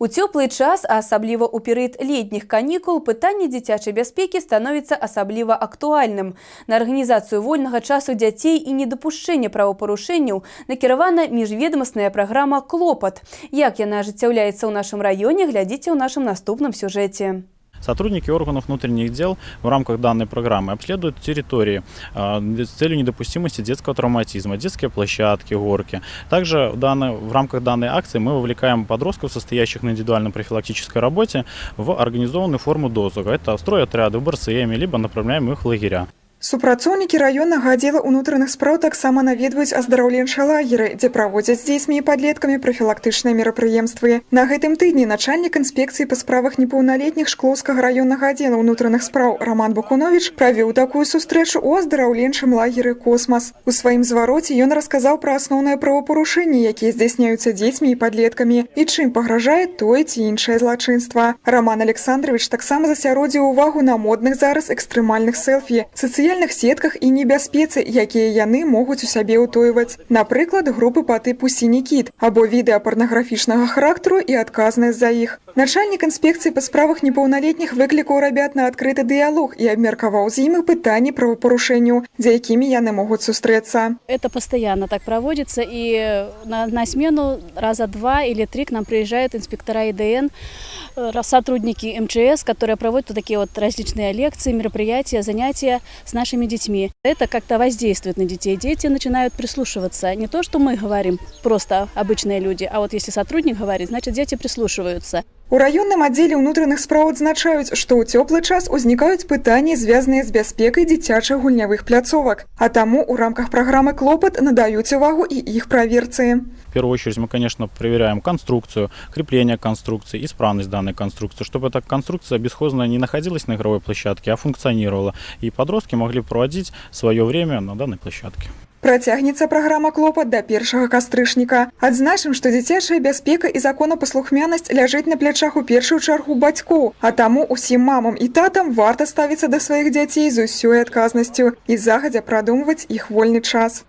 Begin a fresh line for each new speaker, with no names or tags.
У цёплы час, а асабліва ў перыяд летніх канікул, пытанне дзіцячай бяспекі становіцца асабліва актуальным. На арганізацыю вольнага часу дзяцей і недапушчэнне правапарушэнняў накіравана міжведамасная праграма «Клопат». Як яна ажыццяўляецца ў нашым раёне, глядзіце ў нашым наступным сюжэце.
Сотрудники органов внутренних дел в рамках данной программы обследуют территории с целью недопустимости детского травматизма, детские площадки, горки. Также в рамках данной акции мы вовлекаем подростков, состоящих на индивидуальной профилактической работе, в организованную форму досуга. Это стройотряды в БРСМ, либо направляем их в лагеря.
Супрацоўнікі раённага аддзела ўнутраных спраў таксама наведваюць аздараўленчыя лагеры, дзе праводзяць з дзецьмі і падлеткамі прафілактычныя мерапрыемствы. На гэтым тыдні начальнік інспекцыі па справах непаўналетніх Шклоўскага раённага аддзела ўнутраных спраў Раман Бакунович правёў такую сустрэчу ў аздараўленчым лагеры «Космас». У сваім звароце ён расказаў пра асноўныя правапарушэнні, якія здзяйсняюцца дзецьмі і падлеткамі, і чым пагражае тое ці іншае злачынства. Раман Аляксандравіч таксама засяродзіў увагу на модных зараз экстрэмальных сэлфі, сацыяльных сетках і небяспецы, якія яны могуць у сабе ўтойваць. Напрыклад, групы па тыпу «Сіні кіт» або відэа парнаграфічнага характару і адказнасць за іх. Начальнік інспекцыі па справах непаўналетніх выклікаў рабят на адкрыты дыялог і абмеркаваў з імі пытанні правапарушэнняў, з якімі яны могуць сустрэцца.
Это постоянно так проводится, и на смену раза два или три к нам приезжают инспектора ИДН, сотрудники МЧС, которые проводят вот такие вот различные лекции, мероприятия, занятия с нашими детьми. Это как-то воздействует на детей. Дети начинают прислушиваться. Не то, что мы говорим, просто обычные люди, а вот если сотрудник говорит, значит, дети прислушиваются.
У раённым аддзеле ўнутраных спраў адзначаюць, што ў цёплы час узнікаюць пытанні, звязаныя з бяспекай дзіцячых гульнявых пляцовак, а таму ў рамках праграмы «Клопат» надаюць увагу і іх праверцы.
В первую очередь мы, конечно, проверяем конструкцию, крепление конструкции, исправность данной конструкции, чтобы эта конструкция бесхозная не находилась на игровой площадке, а функционировала, и подростки могли проводить свое время на данной площадке.
Працягнецца праграма «Клопат» да 1 кастрычніка. Адзначым, што дзіцячая бяспека і законапаслухмянасць ляжыць на плячах у першую чаргу бацькоў, а таму усім мамам і татам варта ставіцца да сваіх дзяцей з усёй адказнасцю і загадзя прадумваць іх вольны час.